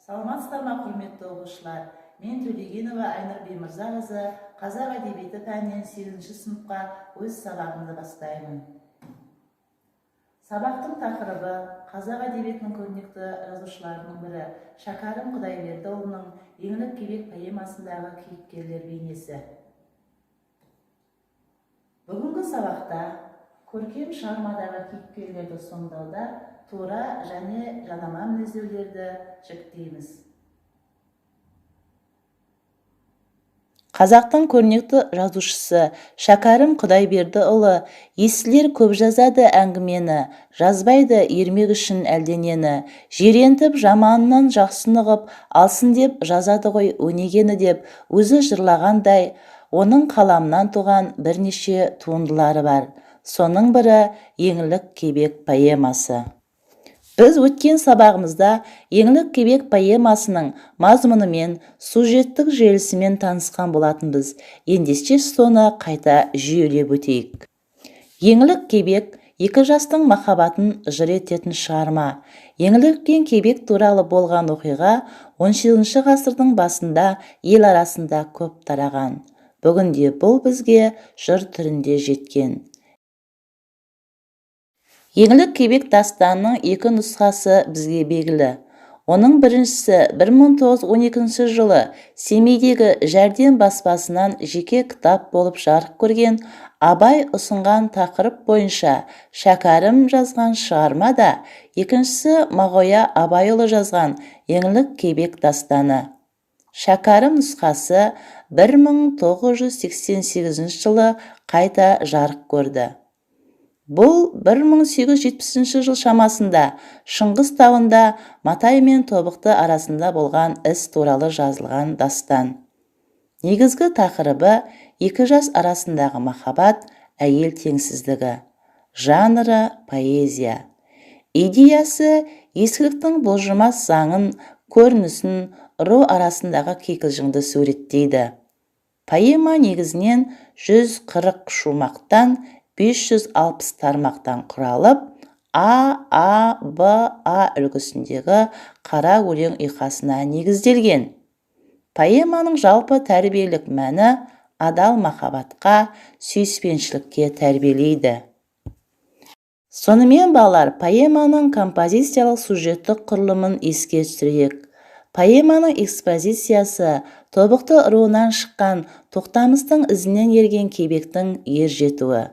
Саламатсыздар ма, құрметті оқушылар! Мен, Төлегенова Айнұр Бимырзақызы, қазақ әдебиеті пәнінен 8 сыныпқа өз сабағымды бастаймын. Сабақтың тақырыбы: қазақ әдебиетінің көрнекті жазушыларының бірі Шәкәрім Құдайбердіұлының «Еңлік Кебек» поэмасындағы кейіпкерлер бейнесі. Бүгінгі сабақта көркем шығармадағы кейіпкерлерді сомдауда тура және жанама мінездеулерді жіктейміз. Қазақтың көрнекті жазушысы Шәкәрім Құдайбердіұлы «Естілер көп жазады әңгімені, жазбайды ермек үшін әлденені, жирентіп жаманынан жақсыны ұғып алсын деп жазады ғой өнегені» деп өзі жырлағандай, оның қаламынан туған бірнеше туындылары бар. Соның бірі «Еңлік Кебек» поэмасы. Біз өткен сабағымызда «Еңлік Кебек» поэмасының мазмұнымен, сюжеттік желісімен танысқан болатынбыз. Ендеше соны қайта жүйелеп өтейік. «Еңлік Кебек» екі жастың махаббатын жыр ететін шығарма. Еңлік пен Кебек туралы болған оқиға 18 ғасырдың басында ел арасында көп тараған. Бүгінде бұл бізге жыр түрінде жеткен. «Еңлік Кебек» дастанының екі нұсқасы бізге белгілі. Оның біріншісі 1912 жылы Семейдегі «Жәрдем» баспасынан жеке кітап болып жарық көрген Абай ұсынған тақырып бойынша Шәкәрім жазған шығарма да, екіншісі Мағауия Абайұлы жазған «Еңлік Кебек» дастаны. Шәкәрім нұсқасы 1988 жылы қайта жарық көрді. Бұл 1870 жыл шамасында Шыңғыс тауында Матай мен Тобықты арасында болған іс туралы жазылған дастан. Негізгі тақырыбы екі жас арасындағы махаббат, әйел теңсіздігі. Жанры поэзия. Идеясы ескіліктің бұлжымас заңын, көрінісін, ру арасындағы кикілжіңді суреттейді. Поэма негізінен 140 шумақтан, 560 тармақтан құралып, А, А, Б, А үлгісіндегі қара өлең ұйқасына негізделген. Поэманың жалпы тәрбиелік мәні адал махаббатқа, сүйіспеншілікке тәрбиелейді. Сонымен, балалар, поэманың композициялық сюжеттік құрылымын еске түсірейік. Поэманың экспозициясы Тобықты руынан шыққан Тоқтамыстың ізінен ерген Кебектің ер жетуі.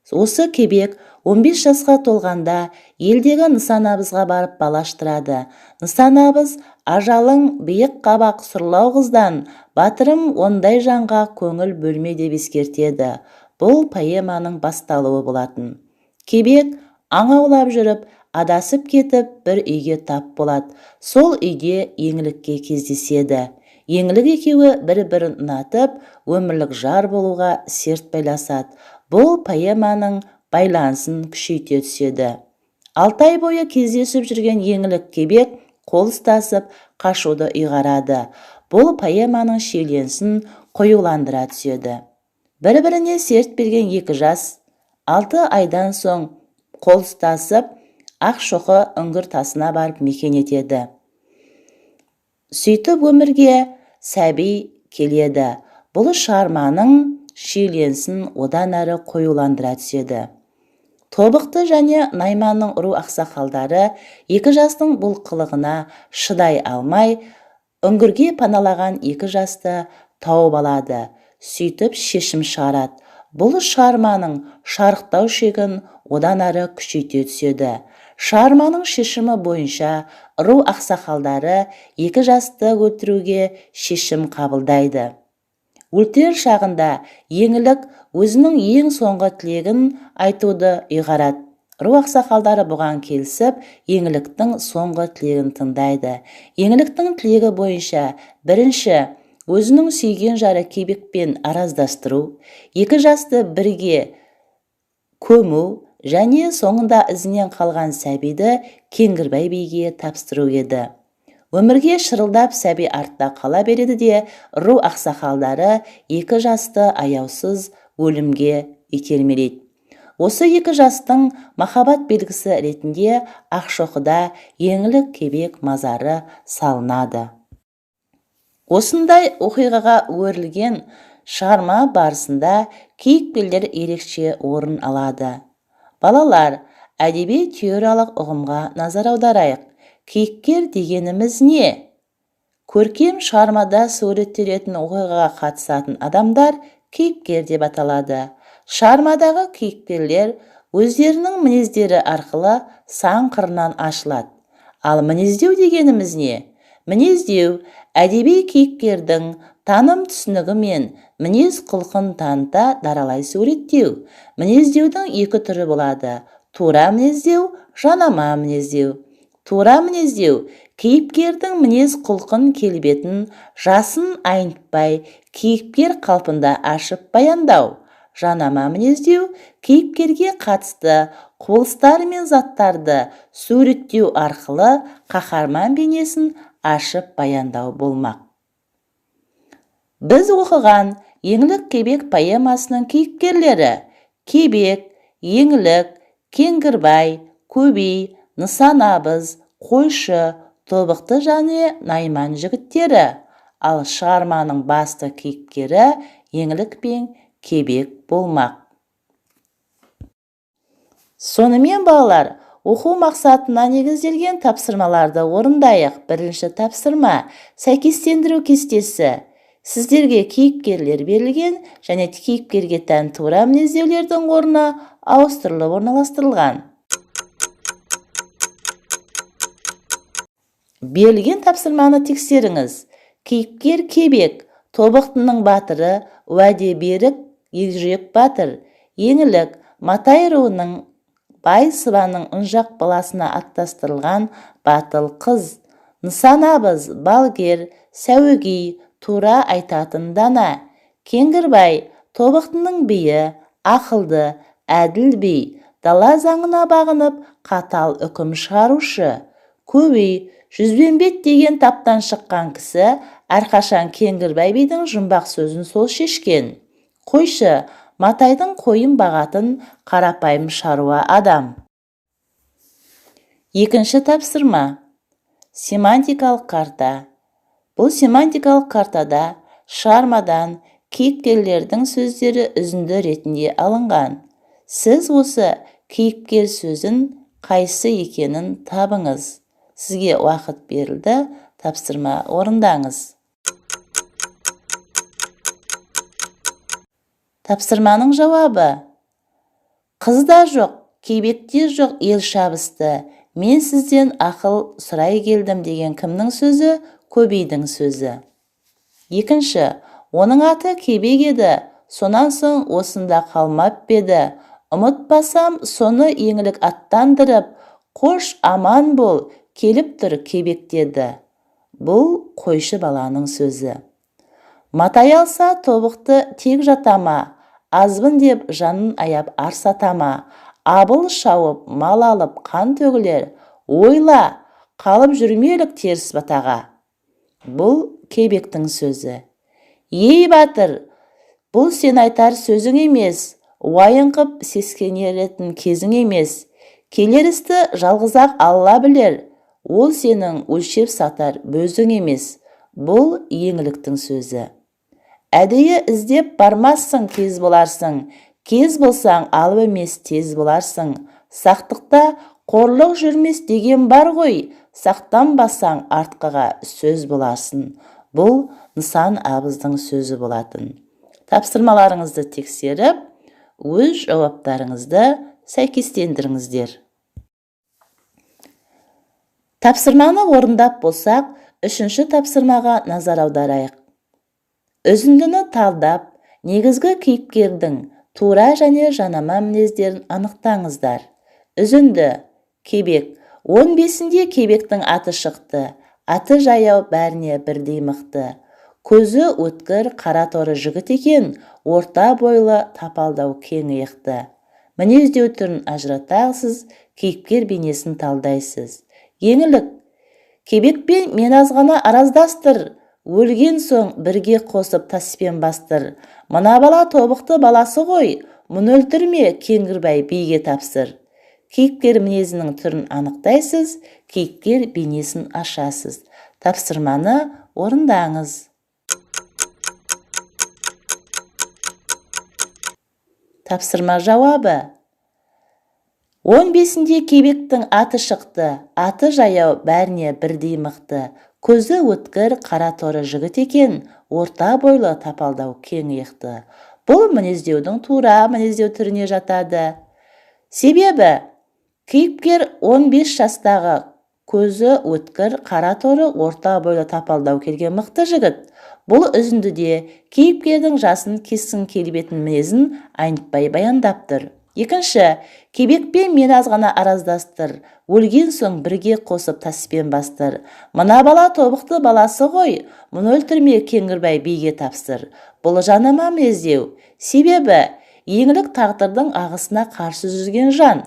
Осы Кебек 15 жасқа толғанда елдегі Нысанабызға барып бала аштырады. Нысанабыз: «Ажалың биік қабақ сұрлау қыздан, батырым, ондай жанға көңіл бөлме», – деп ескертеді. Бұл поэманың басталуы болатын. Кебек аң аулап жүріп, адасып кетіп, бір үйге тап болады. Сол үйде Еңлікке кездеседі. Еңлік екеуі бір-бірін ұнатып, өмірлік жар болуға серт байласады. Бұл поэманың байланысын күшейте түседі. 6 ай бойы кездесіп жүрген Еңлік Кебек қол ұстасып қашуды ұйғарады. Бұл поэманың шиеленісін қоюландыра түседі. Бір-біріне серт берген екі жас 6 айдан соң қол ұстасып, Ақшоқы үңгір тасына барып мекен етеді. Сөйтіп өмірге сәби келеді. Бұл шығарманың шиеленісін одан әрі қоюландыра түседі. Тобықты және Найманның ру ақсақалдары екі жастың бұл қылығына шыдай алмай, үңгірге паналаған екі жасты тауып алады, сөйтіп шешім шығарады. Бұл шығарманың шарықтау шегін одан әрі күшейте түседі. Шығарманың шешімі бойынша ру ақсақалдары екі жасты өлтіруге шешім қабылдайды. Өлтірер шағында Еңлік өзінің ең соңғы тілегін айтуды ұйғарады. Ру ақсақалдары бұған келісіп, Еңліктің соңғы тілегін тыңдайды. Еңліктің тілегі бойынша бірінші өзінің сүйген жары Кебекпен араздастыру, екі жасты бірге көму және соңында ізінен қалған сәбиді Кеңгірбай биге тапсыру еді. Өмірге шырылдап сәби артта қала береді де, ру ақсақалдары екі жасты аяусыз өлімге итермелейді. Осы екі жастың махаббат белгісі ретінде Ақшоқыда Еңлік Кебек мазары салынады. Осындай оқиғаға өрілген шығарма барысында кейіпкерлер ерекше орын алады. Балалар, әдеби теориялық ұғымға назар аударайық. Кейіпкер дегеніміз не? Көркем шығармада суреттелетін оқиғаға қатысатын адамдар кейіпкер деп аталады. Шығармадағы кейіпкерлер өздерінің мінездері арқылы сан қырынан ашылады. Ал мінездеу дегеніміз не? Мінездеу әдеби кейіпкердің таным түсінігі мен мінез құлқын таныта даралай суреттеу. Мінездеудің екі түрі болады: тура мінездеу, жанама мінездеу. Тура мінездеу кейіпкердің мінез құлқын, келбетін, жасын айнытпай кейіпкер қалпында ашып баяндау. Жанама мінездеу кейіпкерге қатысты құбылыстар мен заттарды суреттеу арқылы қаһарман бейнесін ашып баяндау болмақ. Біз оқыған Еңлік Кебек поэмасының кейіпкерлері Кебек, Еңлік, Кеңгірбай, Көбей, Нысан абыз, Қойшы, Тобықты және Найман жігіттері. Ал шығарманың басты кейіпкері Еңлік пен Кебек болмақ. Сонымен, балалар, оқу мақсатына негізделген тапсырмаларды орындайық. Бірінші тапсырма: сәйкестендіру кестесі. Сіздерге кейіпкерлер берілген және кейіпкерге тән тура мінездеулердің орнына ауыстырылып орналастырылған. Берілген тапсырманы тексеріңіз. Кейіпкер Кебек, Тобықтының батыры, уәде берік ержүрек батыр. Еңлік, Матай руының бай Сыбанның ынжақ баласына аттастырылған батыл қыз. Нысан абыз, балгер, сәуегей, тура айтатын дана. Кеңгірбай, Тобықтының биі, ақылды, әділ би, дала заңына бағынып, қатал үкім шығарушы. Көбей, Жүзбенбет деген таптан шыққан кісі, әрқашан Кеңгірбай бидің жұмбақ сөзін сол шешкен. Қойшы, Матайдың қойын бағатын қарапайым шаруа адам. Екінші тапсырма: семантикалық карта. Бұл семантикалық картада шығармадан кейіпкерлердің сөздері үзінді ретінде алынған. Сіз осы кейіпкер сөзін қайсы екенін табыңыз. Сізге уақыт берілді, тапсырма орындаңыз. Тапсырманың жауабы: қыз да жоқ, Кебек те жоқ, ел шабысты. Мен сізден ақыл сұрай келдім деген кімнің сөзі? Көбейдің сөзі. Екінші, оның аты Кебек еді, сонан соң осында қалмап еді. Ұмытпасам, соны Еңлік аттандырып, қош аман бол, келіп тұр Кебек деді. Бұл қойшы баланың сөзі. Матай алса Тобықты тек жатама, азбын деп жанын аяп ар сатама, абыл шауып, мал алып, қан төгілер, ойла, қалып жүрмелік теріс батаға. Бұл Кебектің сөзі. Ей батыр, бұл сен айтар сөзің емес, уайым қып сескенеретін кезің емес. Келер істі жалғыз-ақ Алла білер, ол сенің өлшеп сатар бөзің емес. Бұл Еңліктің сөзі. Әдейі іздеп бармассың, кез боларсың, кез болсаң алып емес тез боларсың. Сақтықта қорлық жүрмес деген бар ғой, сақтанбасаң артқыға сөз боларсың. Бұл Нысан абыздың сөзі болатын. Тапсырмаларыңызды тексеріп, өз жауаптарыңызды сәйкестендіріңіздер. Тапсырманы орындап болсақ, үшінші тапсырмаға назар аударайық. Үзіндіні талдап, негізгі кейіпкердің тура және жанама мінездерін анықтаңыздар. Үзінді Кебек. 15-інде Кебектің аты шықты. Аты жаяу, бәріне бірдей мықты. Көзі өткір, қара торы жігіт екен, орта бойлы, тапалдау кең иықты. Мінездеу түрін ажыратасыз, кейіпкер бейнесін талдайсыз. Еңлік Кебекпен мен азғана араздастыр, өлген соң бірге қосып таспен бастыр. Мына бала Тобықты баласы ғой, Мұны өлтірме, Кеңгірбай биге тапсыр. Кейіпкер мінезінің түрін анықтайсыз, кейіпкер бейнесін ашасыз. Тапсырманы орындаңыз. Тапсырма жауабы. 15-інде Кебектің аты шықты, аты жаяу бәріне бірдей мықты. Көзі өткір қара торы жігіт екен, орта бойлы тапалдау кең иықты. Бұл мінездеудің тура мінездеу түріне жатады. Себебі кейіпкер 15 жастағы көзі өткір қара торы орта бойлы тапалдау келген мықты жігіт. Бұл үзіндіде кейіпкердің жасын, кескін келбетін, мінезін айнытпай баяндап тұр. Екінші, Кебекпен мені азғана араздастыр, өлген соң бірге қосып таспен бастыр. Мына бала тобықты баласы ғой, мұны өлтірме, Кеңгірбай биге тапсыр. Бұл жанама мінездеу. Себебі Еңлік тағдырдың ағысына қарсы жүзген жан.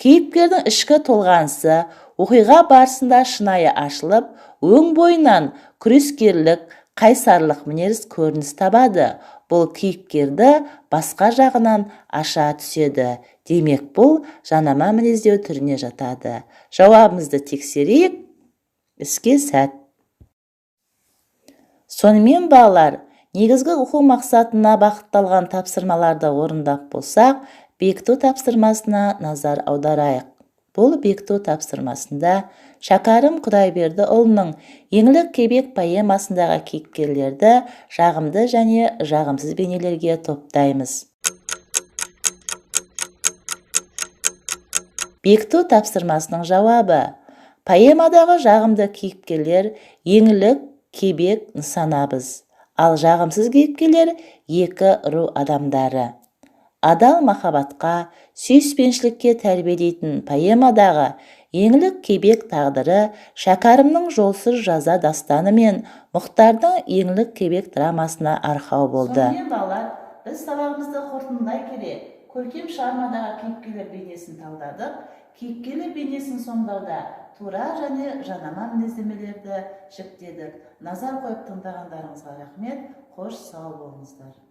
Кейіпкердің ішкі толғанысы оқиға барысында шынайы ашылып, өң бойынан күрескерлік, қайсарлық мінез көрініс табады. Бұл кейіпкерді басқа жағынан аша түседі. Демек, бұл жанама мінездеу түріне жатады. Жауабымызды тексерейік. Іске сәт. Сонымен, балалар, негізгі оқу мақсатына бағытталған тапсырмаларды орындап болсақ, бекіту тапсырмасына назар аударайық. Бұл бекіту тапсырмасында Шәкәрім Құдайбердіұлының Еңлік Кебек поэмасындағы кейіпкерлерді жағымды және жағымсыз бейнелерге топтаймыз. Бекіту тапсырмасының жауабы. Поэмадағы жағымды кейіпкерлер Еңлік, Кебек, Нысанабыз. Ал жағымсыз кейіпкерлер екі ру адамдары. Адал махаббатқа, сүйіспеншілікке тәрбиелейтін поэмадағы Еңлік Кебек тағдыры Шәкәрімнің Жолсыз жаза дастаны мен Мұхтардың Еңлік Кебек драмасына арқау болды. Сонымен, балалар, біз сабағымызды қорытындылай келе, көркем шығармадағы кейіпкерлер бейнесін талдадық. Кейіпкерлер бейнесін сомдауда тура және жанама мінездемелерді жіктедік. Назар қойып тыңдағандарыңызға рахмет. Қош сау болыңыздар.